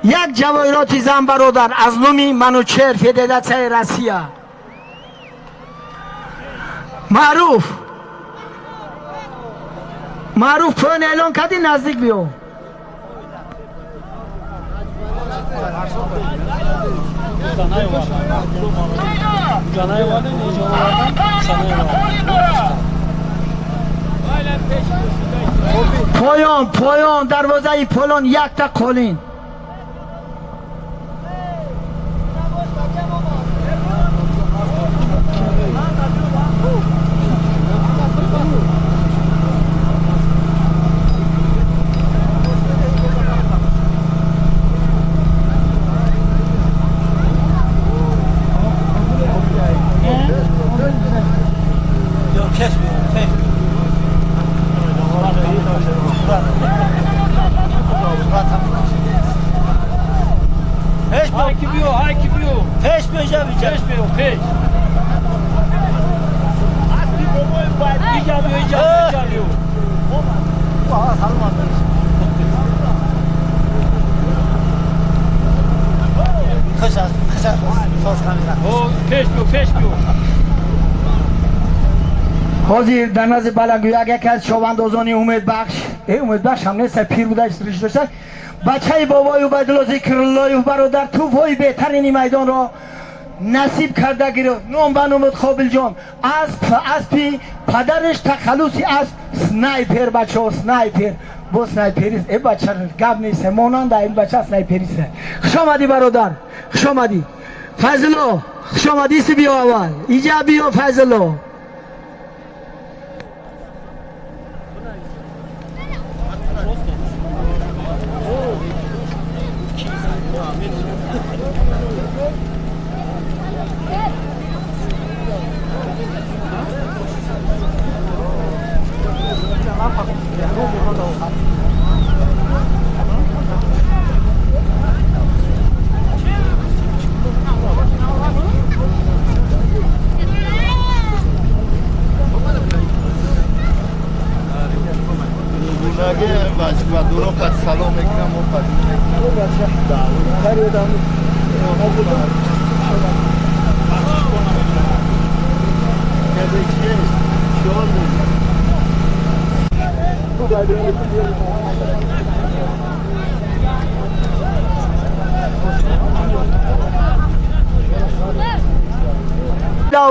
Як ҷавоҳироти зан, бародар, аз номи Манучер, Федератсияи Россия. Маъруф, Маъруф, поён эълон кардӣ, наздик биё. Поён, поён, дарвозаи полон, якта қолин. Ҳозир дар назди балангӯяк яке аз шовандозони умедбахш, умедбахш ҳам нест, пир буда, риш дошта, бачаи бобои Убайдулло Зикруллоев, бародар, тӯбҳои беҳтарини майдонро насиб карда гирифт. Ном ба номуд Қобилҷон. Асп, аспи падараш, тахаллуси асп Снайпер. Бачаҳо, Снайпер, бо снайперист. Э, бача, гап нест, монанда ин бача снайперист. Хуш омадӣ, бародар, хуш омадӣ. Файзулло, хуш омадӣ. Си биё, аввал иҷа биё, Файзулло. Салом мекунам, мо қабул мекунам.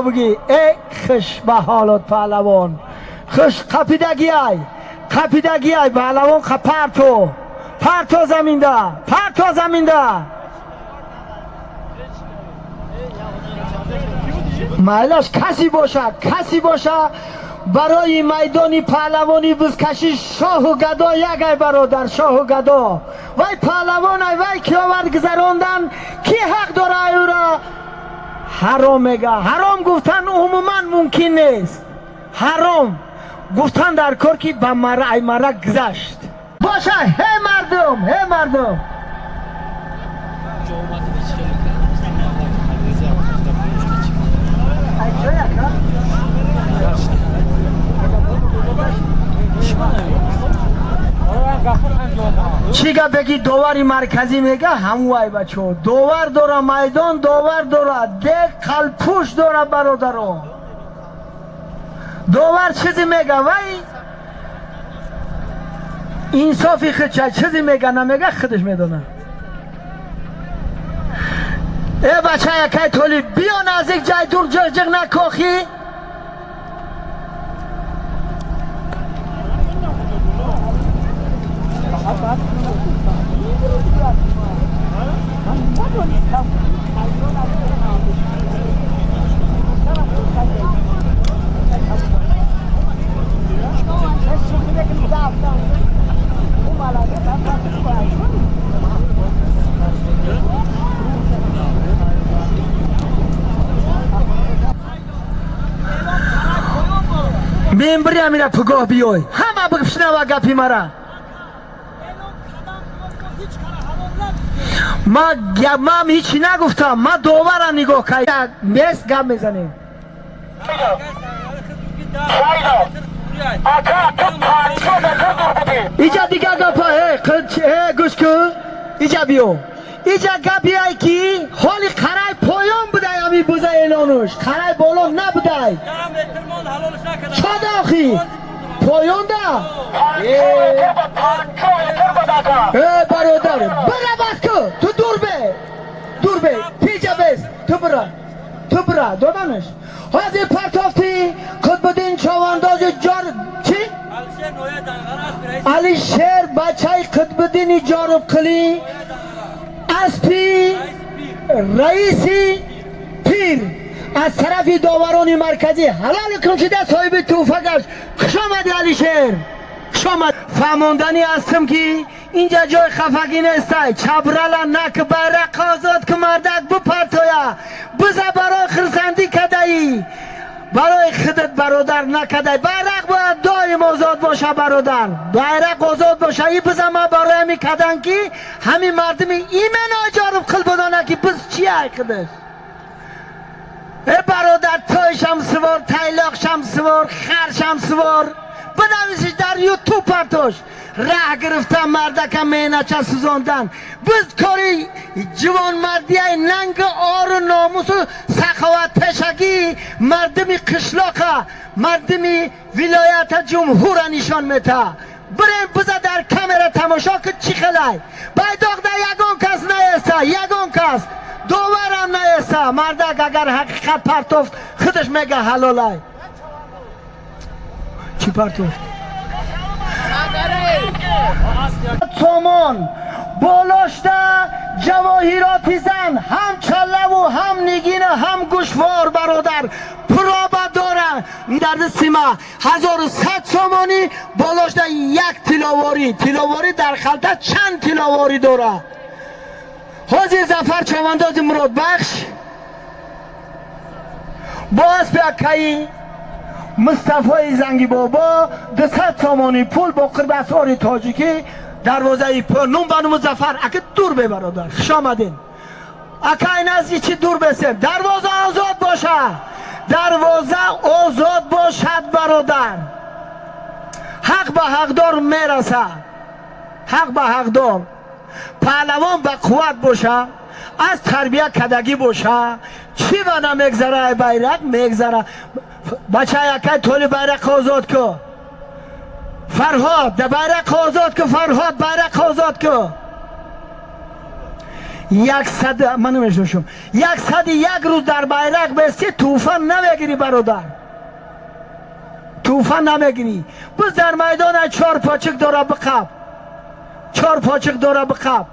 Бигӣ, э, хуш ба ҳолот, паҳлавон, хуш қапидагиай, қапидагиай, паҳлавон. Парто, парто, заминда, парто, заминда. Майлаш, каси боша, каси боша, барои майдони паҳлавони бузкашӣ шоҳу гадо ягай, бародар, шоҳу гадо. Вай паҳлавонай, вай ки овард гузарондан, ки ҳақ дора ӯро ҳаром мега? Ҳаром гуфтан умуман мумкин нест. Ҳаром гуфтан дар кор, ки ба мара ай мара гузашт боша. Ҳе мардум, ҳе мардум. Чӣ гапе ки довари марказӣ мега, ҳамвай. Бачо, довар дора майдон, довар дора, дег қалпӯш дора, бародаро. Довар чизе мега, вай инсофи худша, чизе мега, намега, худаш медонад. Э, бача, якай толиб, биё наздик, ҷай дур, ҷиғ-ҷиғ накохӣ. Мембри амира пугоҳ биёй, ҳама бишнава гапи мара. Ман ҳичи нагуфтам, ман довара нигоҳ кардам. Нест, гап мезанем. Иҷа дига гапа. Э, гӯш кун, иҷа биё. Иҷа гапи ай ки ҳоли қарай поён будай, ами буза эълонуш қарай боло набудай. Чода охи поёнда. Э, бародар, бира, бас ку ту, дур бе, дур бе, пиҷа бес, ту бира, ту бира доданаш. Ҳозир партофти Қутбиддин човандози ҷор чи Алишер, бачаи Қутбиддини Ҷорубқилӣ, аспи Раиси Пир аз тарафи доварони марказӣ ҳалол кун шуда, соҳиби тӯҳфа гашт. Хуш омадӣ, Алишер, хуш омад. Фаҳмонданӣ ҳастам, ки инҷа ҷои хафагӣ нестай. Чабрала нак, байрақ озод ки мардак бипартоя. Биза барои хирсандӣ кадаӣ, барои худат, бародар, накадай. Байрақ бояд доим озод боша, бародар, байрақ озод боша. И биза ма барои ҳами кадан, ки ҳамин мардуми именно Ҷорубқил бидона, ки биз чия худаш. Э, бародар, тойшам сувор, тайлоқшам сувор, харшам сувор. Бинависиш дар Ютуб, партош. Раҳ гирифтан мардака меҳнача сӯзондан. Биз кори ҷивонмардияи нанги ору номусу саховатпешагии мардуми қишлоқа, мардуми вилоята, ҷумҳура нишон мета. Бирем, биза дар камера тамошо ки чӣ хелай. Байдоқда ягон кас наеста, ягон кас, доварам наеста. Мардак агар ҳақиқат партофт, худаш мега ҳалолай. Чӣ партофт? Сомон болошта ҷавоҳироти зан, ҳам чаллаву ҳам нигина, ҳам гӯшвор, бародар, проба дора дар сима 1100 сомонӣ. Болошта як тиловорӣ, тиловорӣ дар халта чанд тиловорӣ дора. Ҳозир Зафар чавандози Муродбахш бо аспи акаи Мустафои Зангибобо 200 сомонӣ пул бо қурби асъори тоҷикӣ. Дарвозаи нум ба нуму Зафар ака, дур бе, бародар, хуш омадин, акай назди чи дур бесем. Дарвоза озод боша, дарвоза озод бошад, бародар. Ҳақ ба ҳақдор мераса, ҳақ ба ҳақдор. Паҳлавон ба қувват боша, аз тарбия кадагӣ боша, чӣ ба намегзара? Ай байрақ мегзара. Бачаи акай Толи, байрақ озод ку. Фарҳод, да байрақ озод ку. Фарҳод, байрақ озод ку. 100, ман намешношум, 101 рӯз дар байрақ бести, тӯҳфа намегирӣ, бародар, тӯҳфа намегирӣ. Биз дар майдона чор почик дора биқаб, чор почик дора биқаб.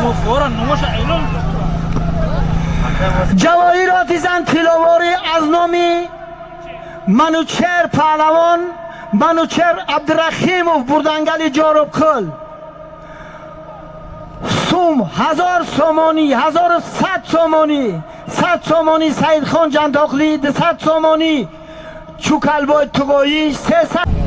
Туҳфаро номаша эълон. Ҷавоҳироти зан, тиловорӣ аз номи Манучер паҳлавон, Манучер Абдурахимов, бурдангали Ҷорубқул. Сум 1000 сомонӣ, 1100 сомонӣ, 100 сомонӣ. Саидхон Ҷандоқлӣ 200 сомонӣ, Чукалбой Туғоӣ 300.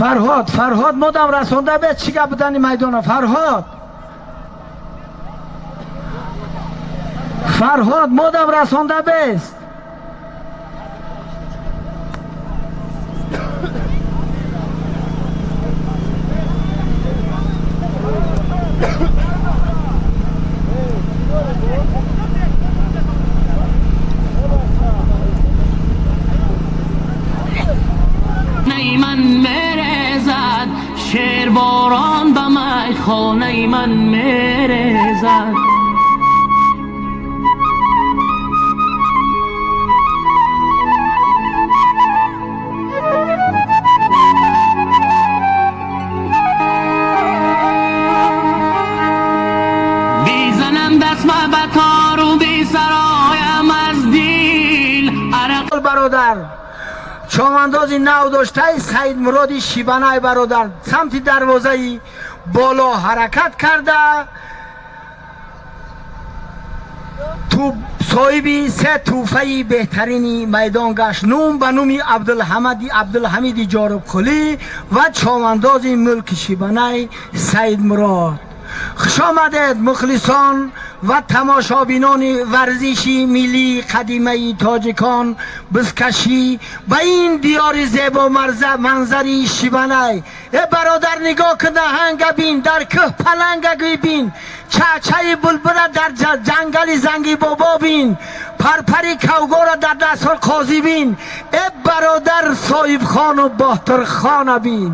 Фарҳод, Фарҳод, модам расонда бе, чӣ гап будани майдона. Фарҳод, Фарҳод, модам расонда бест. Шерборон ба майхонаи ман мерезад. Бизанам даст ба тору бисароям аз дил арақ. Бародар, човандози нав доштаи Саидмуроди Шибанай, бародар, самти дарвозаи боло ҳаракат карда, соҳиби се тӯҳфаи беҳтарини майдон гашт. Нум ба номи Абдулҳамиди Ҷорубқулӣ ва човандози мулки Шибанай Саидмурод. Хуш омадед, мухлисон ва тамошобинони варзиши миллии қадимаи тоҷикон, бизкашӣ, ба ин диёри зебо манзари Шибанай. Э бародар, нигоҳ кун, наҳанга бин, дар кӯҳ паланга бин, чачаи булбула дар ҷангали Занги Бобо бин, парпари кавгора дар дастҳо қозӣ бин. Э бародар, соҳибхону боҳтурхона бин.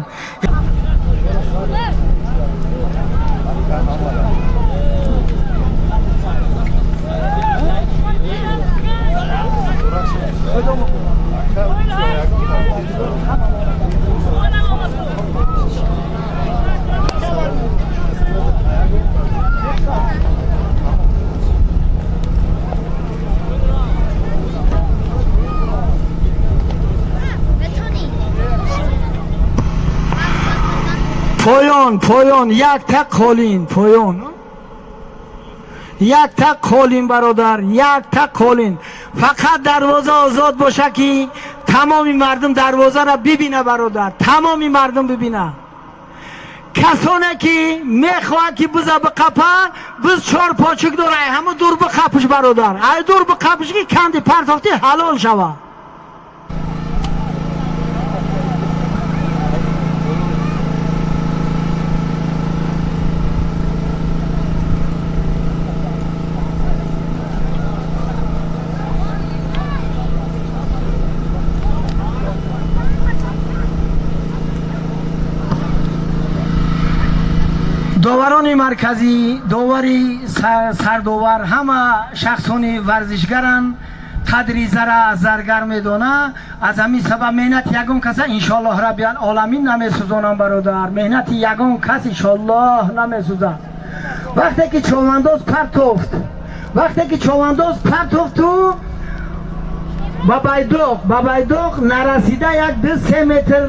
Поён, поён, якта қолин, поён, якта қолин, бародар, якта қолин. Фақат дарвоза озод боша, ки тамоми мардум дарвозаро бибина, бародар, тамоми мардум бибина. Касоне ки мехоҳад ки биза биқапа, биз чор почук дора, ай ҳаму дур биқапиш, бародар, ай дур биқапиш, ки канди партофти ҳалол шава. Доварони марказӣ, довари сардовар ҳама шахсони варзишгаранд, қадри зара заргар медона. Аз ҳамин сабаб меҳнати ягон каса иншоаллоҳ раббил оламин намесӯзонам, бародар, меҳнати ягон кас иншоаллоҳ намесӯзад. Вақте ки човандоз партофт, вақте ки човандоз партофту ба байдоқ нарасида як ду се метр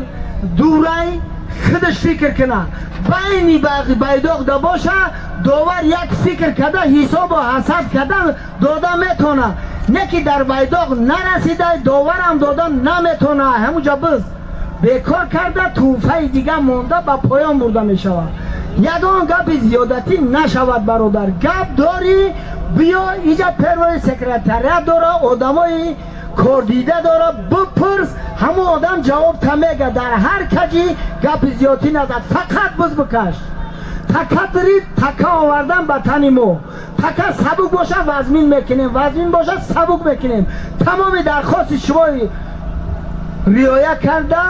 дурай, худаш фикр кунад, байни байдоқ да боша, довар як фикр карда, ҳисобу ҳасаб карда дода метавона. Не ки дар байдоқ нарасида, доварам дода наметавона. Ҳамуҷа биз бекор карда, тӯҳфаи дига монда ба поён бурда мешавад. Ягон гапи зиёдатӣ нашавад, бародар. Гап дорӣ, биё иҷа, первои секретариат дора, одамои кордида дора, бипурс, ҳамон одам ҷавоб та мега. Дар ҳар каҷи гапи зиёдтӣ назад, фақат буз бикаш. Така дирид, така овардан ба тани мо. Така сабук боша, вазмин мекунем, вазмин боша, сабук мекунем. Тамоми дархости шумо риоя карда,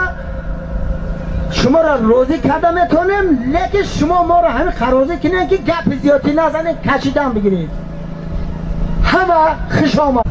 шуморо розӣ карда метавонем, лекин шумо моро ҳамин розӣ кунем, ки гапи зиёдтӣ назанед, кашидан бигиред. Ҳама хушомад.